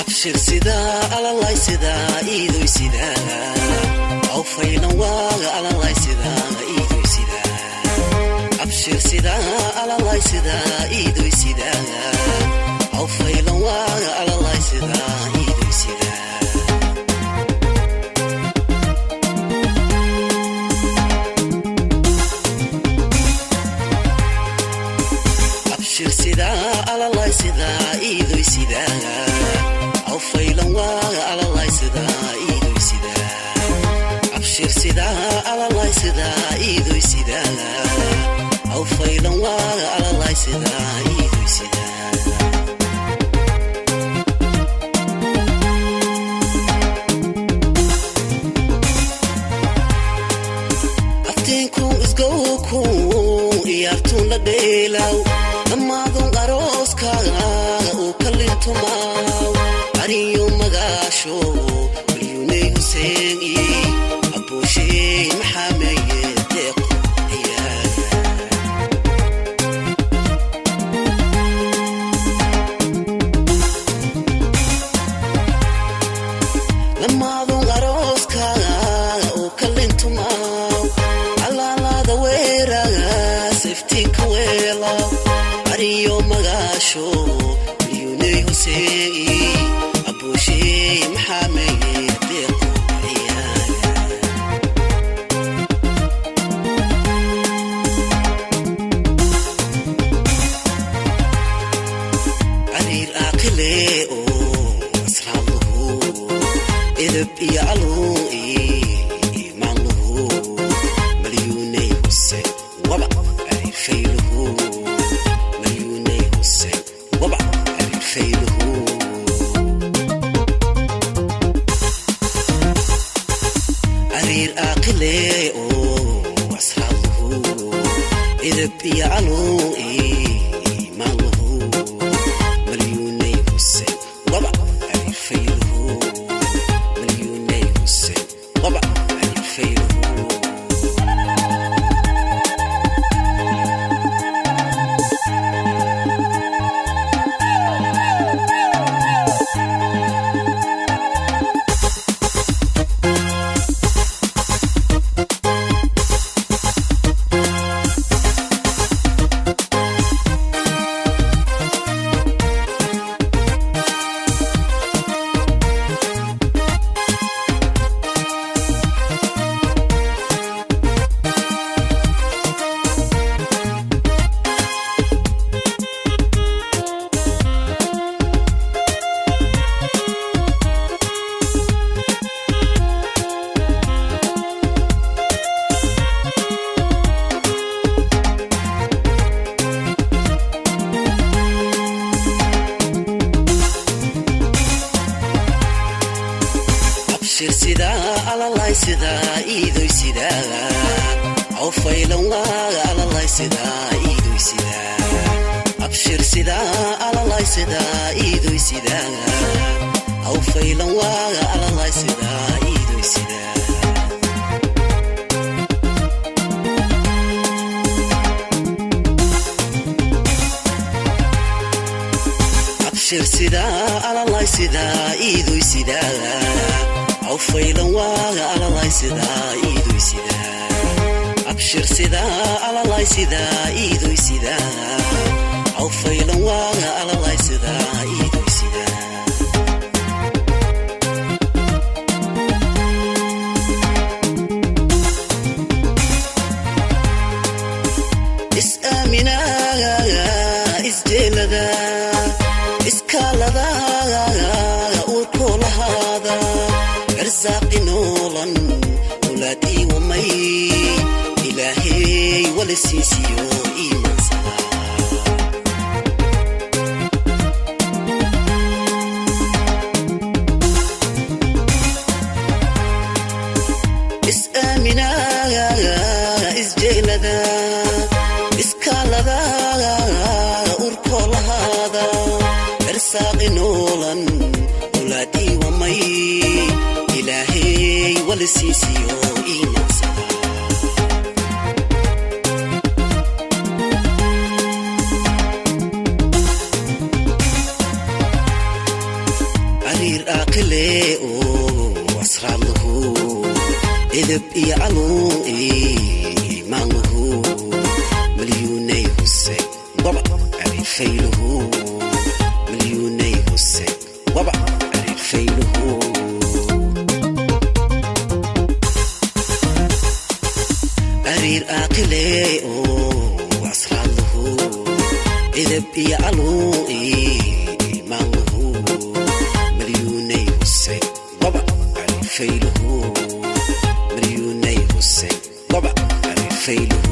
Abshir sidaa alalay sidaa iidoy sidaa awfaylan waaga alalay sidaa iidoy sidaa abshir sidaa alalay sidaa iidoy sidaa awfaylan waaga alalay sidaa iidoy sidaa. Abshir sidaa alalay sidaa iidoy sidaa awfaylan waaga alalay sidaa iidoy sidaa abshir sidaa alalay sidaa iidoy sidaa awfaylan waaga alalay sidaa iidoy sidaa. Aftiinkun isgowku iyaartuun la dheelaw dhammaadun arooskaaga uu kalintumaaw ariyo magaasho malyuunay Huseen abuushey maxaameeye deeqo ciyaaga. Lamaadun arooskaaga uu kalintumaaw alaalaada weeraga siftiinka weelaw ariyo magaasho malyuunay Huseen abuushey maxaameeye deeqo ciyaaga. Cariir aaqile oo asraabluhu edeb iyo caluun iimaanluhu malyuunay Huseen waba cariir fayluhu malyuunay Huseen waba cariir fayluhu. Cariir aaqile oo asraabluhu edeb iyo caluun iimaanluhu malyuunay Huseen waba cariir fayluhu malyuunay Huseen waba cariir fayluhu. Abshir sidaa alalay sidaa iidoy sidaa awfaylan waaga alalay sidaa iidoy sidaa abshir sidaa alalay sidaa iidoy sidaa awfaylan waaga alalay sidaa iidoy sidaa. Abshir sidaa alalay sidaa iidoy sidaa awfaylan waaga alalay sidaa iidoy sidaa abshir sidaa alalay sidaa iidoy sidaa awfaylan waaga alalay sidaa iidoy sidaa. Walisiisiyo iimaansada. Is-aaminaa, isjeelada, iskaalada, urkoolahaada, ersaaqi noolan, ulaadiiwamay, ilaahey walisiisiyo iimaansada. Ariir aaqile oo asraad lahu, edeb iyo caluun iimaan lahu, malyuunay huse waba ariirfayluhu, malyuunay huse waba ariirfayluhu. Ariir aaqile oo asraad lahu, edeb iyo caluun iimaan lahu, malyuunay huse waba ariirfayluhu, malyuunay huse waba ariirfayluhu.